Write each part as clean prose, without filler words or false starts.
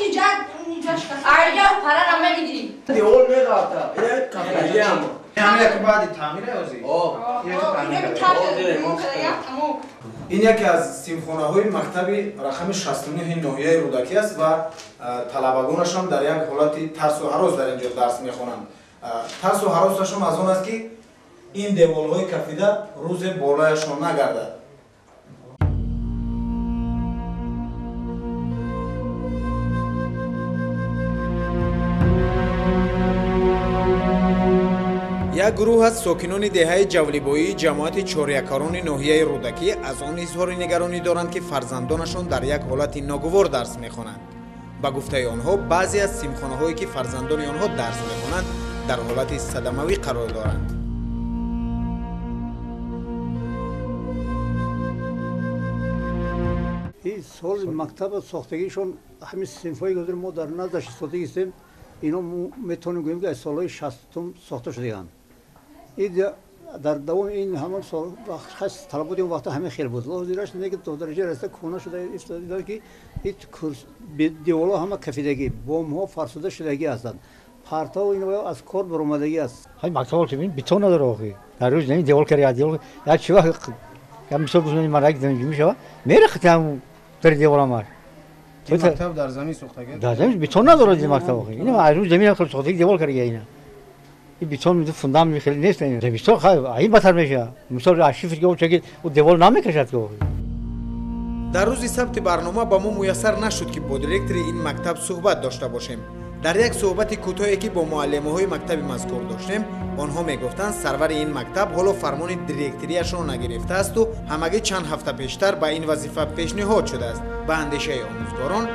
Инҷа инҷа шикаста. Аря пара намегирӣ. Девол меғалта. Ин кафагиам. Ҳамин яке баъди таъмир озӣ. Ин яке аз синфхонаҳои мактаби рақами 69 ноҳияи Рӯдакӣ аст ва талабагонашон дар як ҳолати тарсу ҳарос дар ин ҷо дарс мехонанд. Тарсу ҳаросашон аз он аст, ки ин деволҳои кафида рӯзе болояшон нагардад. Як гурӯҳ аз сокинони деҳаи Ҷавлибоии ҷамоати Чорякарони ноҳияи Рӯдакӣ аз он изҳори нигаронӣ доранд, ки фарзандонашон дар як ҳолати ногувор дарс мехонанд. Ба гуфтаи онҳо, баъзе аз синфхонаҳое, ки фарзандони онҳо дарс мехонанд, дар ҳолати садамавӣ қарор доранд. Ин соли мактаба сохтагишон ҳамин синфҳои ҳозир мо дар наздаш истодагистем, ино метавонем гӯем, ки аз солҳои 60-ум сохта шудаанд. Ин дар давоми ин ҳамон сол талаботи он вақта ҳамин хел буд. Ҳозираш не, ки то дараҷа раста кӯҳна шуда истода, ки ин деволҳо ҳама кафидагӣ, бомҳо фарсуда шудагӣ ҳастанд, партов ин аз кор баромадагӣ аст. Ҳай мактаб ки бетон надора охи. Дар рӯз ин девол карда девол як чи вақт я мисол гузорем, марак мешава мерахт ҳам дар девол ҳамаш. Мактаб дар замин сохтагӣ? Дар замин бетон надорад ин мактаб охи. Ин аз рӯз замин хел сохтагӣ девол карда ина. Ин бетон фундамент хеле нест ин. Зимистон хай ин батар мешава. Мисол аз шифр ки чаки у девол намекашад ки. Дар рӯзи сабти барнома ба мо муяссар нашуд, ки бо директори ин мактаб суҳбат дошта бошем. Дар як суҳбати кӯтоҳе, ки бо муаллимаҳои мактаби мазкур доштем, онҳо мегуфтанд, сарвари ин мактаб ҳоло фармони директорияшро нагирифтаасту ҳамагӣ чанд ҳафта пештар ба ин вазифа пешниҳод шудааст. Ба андешаи омӯзгорон,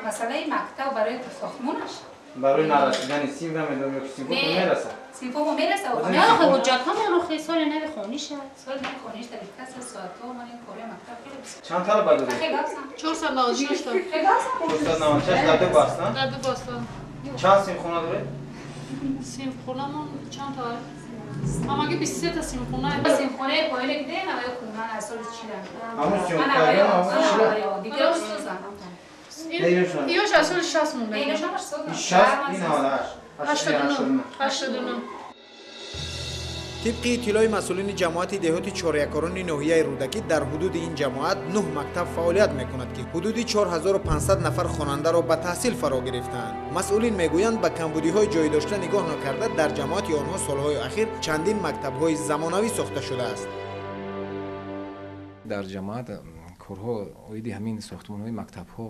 масъалаи мактаб барои сохтмонаш, барои нарасидани синф намедонам ё ки синфҳо мерасад. Синфҳо мерасад. Не, ҳуҷҷатҳо ман соли нави хониша. Соли нави хониш дар каса соатҳо ман ин кори мактаб хеле бисёр. Чанд талаба доред? Хеле ҳастам. 496 та. Хеле ҳастам. 496 дар ду баста? Дар ду баста. Чанд синфхона доред? Синфхонамон чанд та? Ҳамагӣ 23 та синфхона. Синфхонаи поёне ки дем, аввал кунан аз соли 40. Ҳамон синфхона, ҳамон 40. Дигар устозам. Иёш аз соли 60 монда. Инош ҳамаш созам. 60 ин 98. 89. 89. Тибқи иттилои масъулини ҷамоати деҳоти Чорякорони ноҳияи Рӯдакӣ, дар ҳудуди ин ҷамоат 9 мактаб фаъолият мекунад, ки ҳудуди 4500 нафар хонандаро ба таҳсил фаро гирифтаанд. Масъулин мегӯянд, ба камбудиҳои ҷой дошта нигоҳ накарда, дар ҷамоати онҳо солҳои ахир чандин мактабҳои замонавӣ сохта шудааст. Дар ҷамоат корҳо оиди ҳамин сохтмонҳои мактабҳо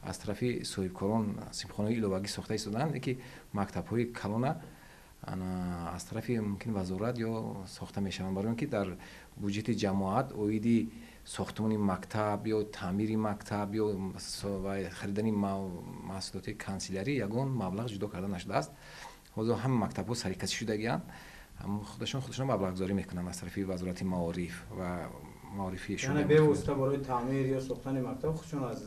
аз тарафи соҳибкорон синфхонаҳои иловагӣ сохта истодаанд, ки мактабҳои калона аз тарафи мумкин вазорат ё сохта мешаванд, барои он ки дар буҷети ҷамоат оиди сохтмони мактаб ё таъмири мактаб ё харидани маҳсулоти канселярӣ ягон маблағ ҷудо карда нашудааст. Ҳозир ҳама мактабҳо сарикасӣ шудагианд, худашон маблағгузорӣ мекунанд аз тарафи вазорати маориф ва маорифи шуъба. Яъне бевосита барои таъмир ё сохтани мактаб худшон аз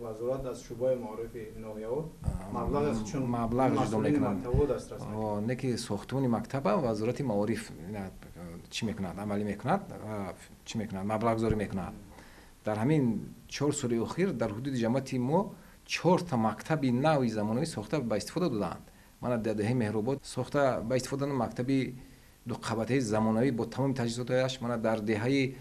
вазорат, аз шӯъбаи маорифи ноҳияҳо маблағи худшон маблағ ҷудо мекунанд. Мекунанд. Не ки сохтмони мактаба вазорати маориф чӣ мекунад, амалӣ мекунад, чӣ мекунад, маблағгузорӣ мекунад. Дар ҳамин 4 соли охир дар ҳудуди ҷамоати мо 4 та мактаби нави замонавӣ сохта ба истифода додаанд. Мана дар деҳаи Меҳробод сохта ба истифода доданд мактаби дуқабатаи замонавӣ бо тамоми таҷҳизотҳояш. Мана дар деҳаи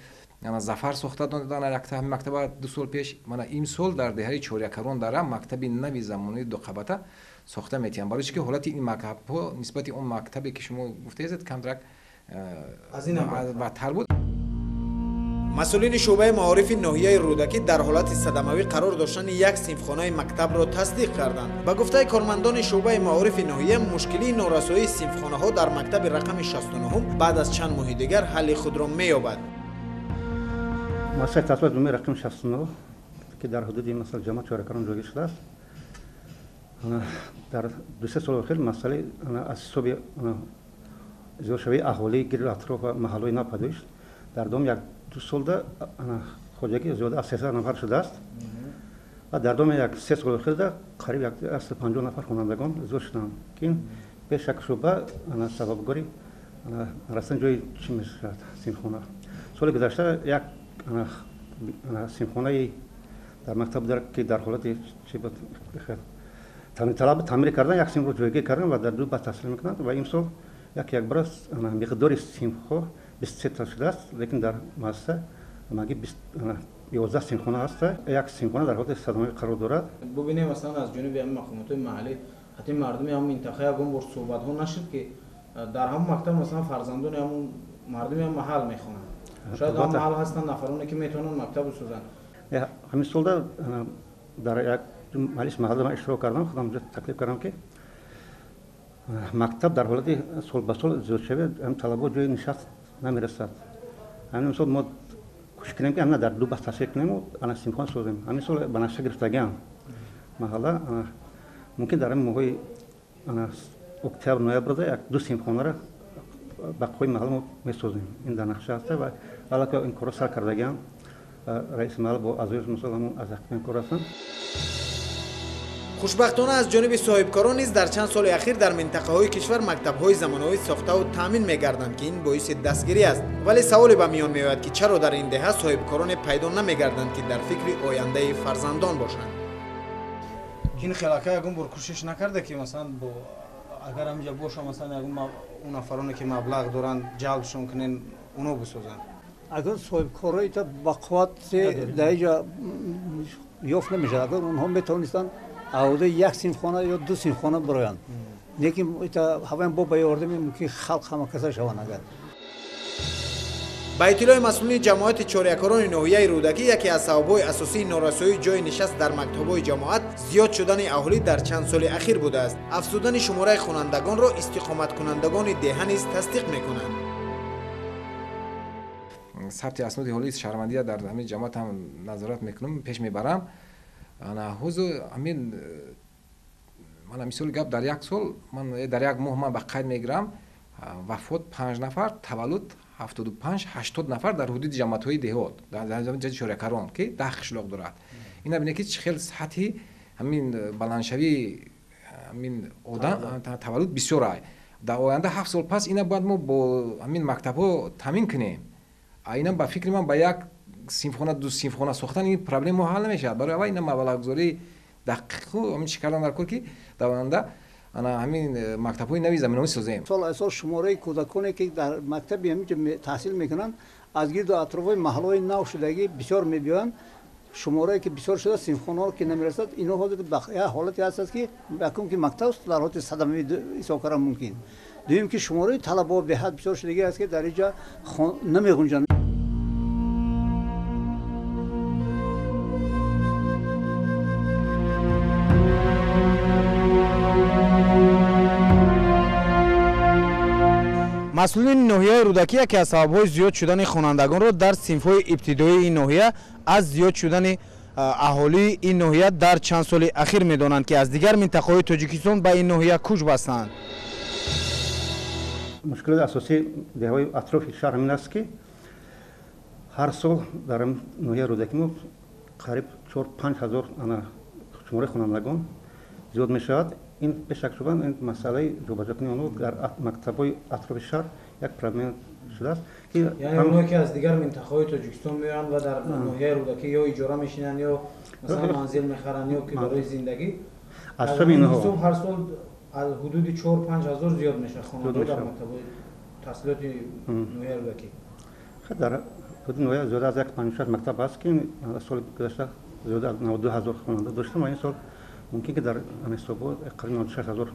Зафар сохта доданд якта мактаба 2 сол пеш. Мана имсол дар деҳаи Чорякарон дара мактаби нави замонавии дуқабата сохта метиҳанд, барои чӣ ки ҳолати ин мактабҳо нисбати он мактабе, ки шумо гуфтаед, камтарак бадтар буд. Масъулини шӯъбаи маорифи ноҳияи Рӯдакӣ дар ҳолати садамавӣ қарор доштани як синфхонаи мактабро тасдиқ карданд. Ба гуфтаи кормандони шӯъбаи маорифи ноҳия, мушкилии норасоии синфхонаҳо дар мактаби рақами 69 баъд аз чанд моҳи дигар ҳалли худро меёбад. Муассисаи таҳсилоти умумии рақами 69, ки дар ҳудуди масалан ҷамоат Чорякарон ҷойгир шудааст, дар 2-3 соли охир масъалаи аз ҳисоби зиёдшавии аҳолӣ гирду атроф ва маҳаллаҳои нав пайдоиш дар давоми 1-2 солда хоҷагӣ зиёда аз 300 нафар шудааст. Ва дар давоми як се соли охирда қариб 150 нафар хонандагон зиёд шуданд, ки ин бешак шуба сабабгори расидан ҷои чӣ мешавад синфхона. Соли гузашта як синфхонаи дар мактаб ки дар ҳолати чӣ буд талаб таъмир кардан, як синфро ҷойгир кардан ва дар ду бас таҳсил мекунанд ва имсол як якбора миқдори синфҳо 23 та шудааст, лекин дар муассиса ҳамагӣ 11 синфхона ҳаст. Як синфхона дар ҳолати садамавӣ қарор дорад. Бубинем, масалан, аз ҷониби ҳамин мақомотҳои маҳаллӣ ҳатто мардуми ҳамон минтақа ягон бор суҳбатҳо нашуд, ки дар ҳамон мактаб масалан фарзандони ҳамон мардуми ҳам маҳал мехонанд. Шояд ҳамон маҳал ҳастанд нафароне ки метавонанд мактаб бисозанд. Ҳамин солда дар як маҷлис маҳалла ман иштирок кардам, худам таклиф кардам, ки мактаб дар ҳолати сол ба сол зиёдшавӣ ҳам талабо ҷои нишаст намерасад. Ҳамин сол мо кӯшиш кунем, ки ҳамина дар ду бас таҳсил кунему ана синфхона созем. Ҳамин сол ба нақша гирифтагиам маҳалла мумкин дар ҳамин моҳҳои октябр ноябрда як ду синфхонаро ба қувваи маҳалла мо месозем. Ин дар нақша ҳаста ва аллакай ин корро сар кардагиам. Раиси маҳалла бо аъзои мисол ҳамон аз ҳақиқи кор ҳастанд. Хушбахтона аз ҷониби соҳибкорон низ дар чанд соли ахир дар минтақаҳои кишвар мактабҳои замонавӣ сохтаву таъмин мегарданд, ки ин боиси дастгирӣ аст. Вале саволе ба миён меояд, ки чаро дар ин деҳа соҳибкороне пайдо намегарданд, ки дар фикри ояндаи фарзандон бошанд. Ин хелака ягон бор кӯшиш накарда, ки масалан бо агар ҳаминҷа боша, масалан ягон он нафароне ки маблағ доранд ҷалбшон кунен, оно бисозанд? Агар соҳибкорои та ба қувват дар инҷа ёфт намешавад, агар онҳо метавонистанд аҳодаи як синфхона ё ду синфхона бироянд, лекин ҳаваям бо ба ёрдами мумкин халқ ҳама каса шаванд. Агар ба иттилои масъулини ҷамоати чорякорони ноҳияи Рӯдакӣ, яке аз сабабҳои асосии норасоии ҷои нишаст дар мактабҳои ҷамоат зиёд шудани аҳолӣ дар чанд соли ахир будааст. Афзудани шумораи хонандагонро истиқоматкунандагони деҳа низ тасдиқ мекунанд. Сабти асноди ҳолии шаҳрвандия дар ҳамин ҷамоат ҳам назорат мекунам, пеш мебарам. Ана ҳозир ҳамин мана мисоли гап дар як сол ман дар як моҳ ман ба қайд мегирам вафот 5 нафар, таваллуд 75-80 нафар дар ҳудуди ҷамоатҳои деҳот, дар ҷамоати чорякарон, ки 10 қишлоқ дорад. Ина бинед, ки чӣ хел сатҳи ҳамин баландшавии ҳамин одам таваллуд бисёр ай. Дар оянда 7 сол пас ина бояд мо бо ҳамин мактабҳо таъмин кунем. Ина ба фикри ман ба як синфхона ду синфхона сохтан ин проблема ҳал намешавад. Барои аввал ина маблағгузории дақиқу ҳамин чӣ кардан дар кор, ки дар оянда ана ҳамин мактабҳои нави заминавӣ созем. Сол аз сол шумораи кӯдаконе ки дар мактаби ҳаминҷо таҳсил мекунанд аз гирду атрофҳои маҳаллаҳои нав шудагӣ бисёр мебиёянд. Шуморае ки бисёр шуда синфхонаҳо ки намерасад, ино ҳозир як ҳолате ҳастад, ки якум ки мактаб дар ҳолати садамавӣ ҳисоб кардан мумкин, дуюм ки шумораи талабаҳо беҳад бисёр шудагӣ аст, ки дар инҷа намеғунҷанд. Масъулини ноҳияи Рӯдакӣ яке аз сабабҳои зиёд шудани хонандагонро дар синфҳои ибтидоии ин ноҳия аз зиёд шудани аҳолии ин ноҳия дар чанд соли ахир медонанд, ки аз дигар минтақаҳои Тоҷикистон ба ин ноҳия кӯч бастанд. Мушкилоти асосии деҳаҳои атрофи шаҳр ҳамин аст, ки ҳар сол дар ноҳияи Рӯдакӣ мо қариб 4-5 ҳазор шумораи хонандагон зиёд мешавад. Ин бешак шуба ин масъалаи ҷобаҷокунии онҳо дар мактабҳои атрофи шаҳр як проблема шудааст. Яъне онҳое ки аз дигар минтақаҳои Тоҷикистон меоянд ва дар ноҳияи Рӯдакӣ ё иҷора мешинанд, ё масалан манзил мехаранд, ё ки барои зиндагӣ аз ҳисоби инҳо ҳар сол аз ҳудуди 4-5 ҳазор зиёд мешавад хонандагон дар мактабҳои таҳсилоти ноҳияи Рӯдакӣ. Дар ҳудуди ноҳия зиёда аз 156 мактаб ҳаст, ки соли гузашта зиёда аз 92 ҳазор хонанда доштем ва ин сол мумкин ки дар ҳисобҳо қариб 96 ҳазор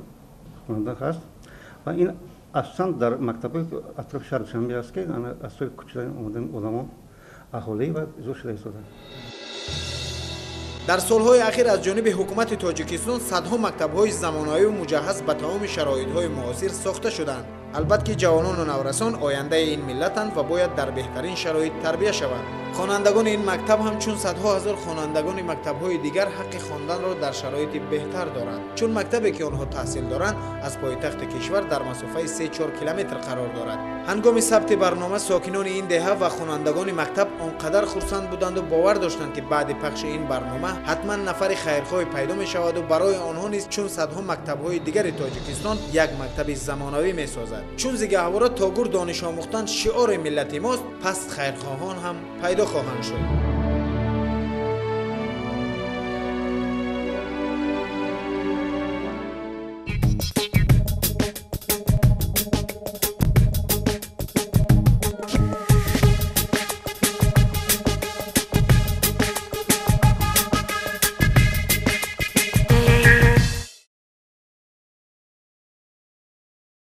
хонанда ҳаст ва ин асосан дар мактабҳои атрофи шаҳри Душанбе аст, ки аз сӯи кӯчидан омадани одамон аҳолӣ ва зиёд шуда истодаанд. Дар солҳои ахир аз ҷониби ҳукумати Тоҷикистон садҳо мактабҳои замонавию муҷаҳҳаз ба тамоми шароитҳои муосир сохта шуданд. Албатта ки ҷавонону наврасон ояндаи ин миллатанд ва бояд дар беҳтарин шароит тарбия шаванд. Хонандагони ин мактаб ҳам чун садҳо ҳазор хонандагони мактабҳои дигар ҳаққи хонданро дар шароити беҳтар доранд, чун мактабе ки онҳо таҳсил доранд аз пойтахти кишвар дар масофаи 3-4 километр қарор дорад. Ҳангоми сабти барнома сокинони ин деҳа ва хонандагони мактаб он қадар хурсанд буданду бовар доштанд, ки баъди пахши ин барнома ҳатман нафари хайрхоҳе пайдо мешаваду барои онҳо низ чун садҳо мактабҳои дигари Тоҷикистон як мактаби замонавӣ месозад. Чун зи гаҳвора то гур дониш омӯхтан шиори миллати мост, пас хайрхоҳон ҳам пайдо хоҳанд шуд.